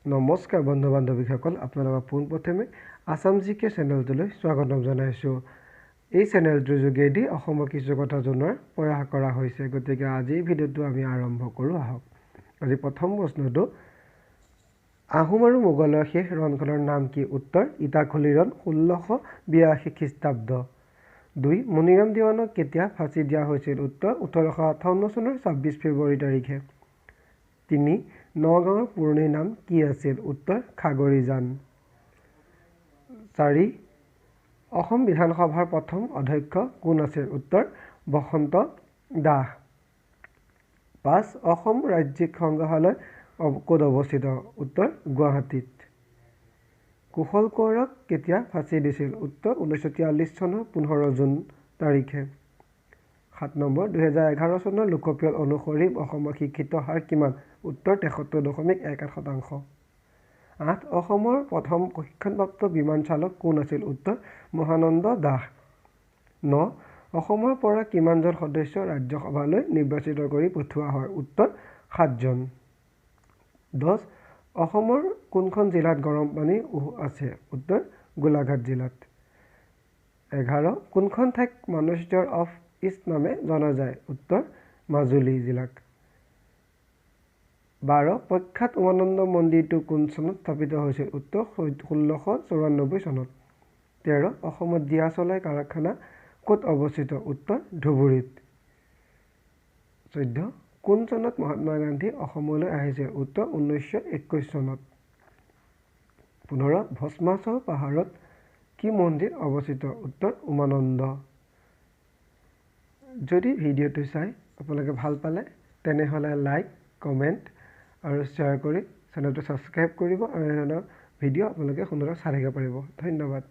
নমস্কাৰ বন্ধু বান্ধৱীসকল, আপোনালোকক পোনপ্ৰথমে আছাম জি কে চেনেলটোলৈ স্বাগতম জনাইছোঁ। এই চেনেলটোৰ যোগেদি অসমৰ কিছু কথা জনোৱাৰ প্ৰয়াস কৰা হৈছে। গতিকে আজিৰ ভিডিঅ'টো আমি আৰম্ভ কৰোঁ আহক। আজি প্ৰথম প্ৰশ্নটো, আহোম আৰু মোগলৰ শেষ ৰণখনৰ নাম কি? উত্তৰ, ইটাখুলি ৰণ, 1682 খ্ৰীষ্টাব্দ। 2, মণিৰাম দেৱানক কেতিয়া ফাঁচি দিয়া হৈছিল? উত্তৰ, 1858 চনৰ 26 ফেব্ৰুৱাৰী তাৰিখে। 3, নগাঁৱৰ পুৰণি নাম কি আছিল? উত্তৰ, খাগৰিজান। 4, অসম বিধানসভাৰ প্ৰথম অধ্যক্ষ কোন আছিল? উত্তৰ, বসন্ত দাস। 5, অসম ৰাজ্যিক সংগ্ৰহালয় ক'ত অৱস্থিত? উত্তৰ, গুৱাহাটীত। কুশল কোঁৱৰক কেতিয়া ফাঁচি দিছিল? উত্তৰ, 1943 চনৰ 15 জুন তাৰিখে। 7 নম্বৰ, 2011 চনৰ লোকপিয়ল অনুসৰি অসমৰ শিক্ষিত হাৰ কিমান? উত্তৰ, 73.18%। 8, অসমৰ প্ৰথম প্ৰশিক্ষণপ্ৰাপ্ত বিমান চালক কোন আছিল? উত্তৰ, মহানন্দ দাস। 9, অসমৰ পৰা কিমানজন সদস্য ৰাজ্যসভালৈ নিৰ্বাচিত কৰি পঠিওৱা হয়? উত্তৰ, 7জন। 10, অসমৰ কোনখন জিলাত গৰম পানী উঁহ আছে? উত্তৰ, গোলাঘাট জিলাত। 11, কোনখন ঠাইক মানচিত্ৰ অফ ইষ্ট নামে জনা যায়? উত্তৰ, মাজুলী জিলাক। 12, প্ৰখ্যাত উমানন্দ মন্দিৰটো কোন চনত স্থাপিত হৈছিল? উত্তৰ, 1694 চনত। 13, অসমত দিয়াচলাই কাৰখানা ক'ত অৱস্থিত? উত্তৰ, ধুবুৰীত। 14, কোন চনত মহাত্মা গান্ধী অসমলৈ আহিছিল? উত্তৰ, 1921 চনত। 15, ভস্মাচল পাহাৰত কি মন্দিৰ অৱস্থিত? উত্তৰ, উমানন্দ। যদি ভিডিঅ'টো চাই আপোনালোকে ভাল পালে, তেনেহ'লে লাইক, কমেণ্ট আৰু শ্বেয়াৰ কৰি চেনেলটো ছাবস্ক্ৰাইব কৰিব আৰু এনেধৰণৰ ভিডিঅ' আপোনালোকে সুন্দৰকৈ চাই থাকিব পাৰিব। ধন্যবাদ।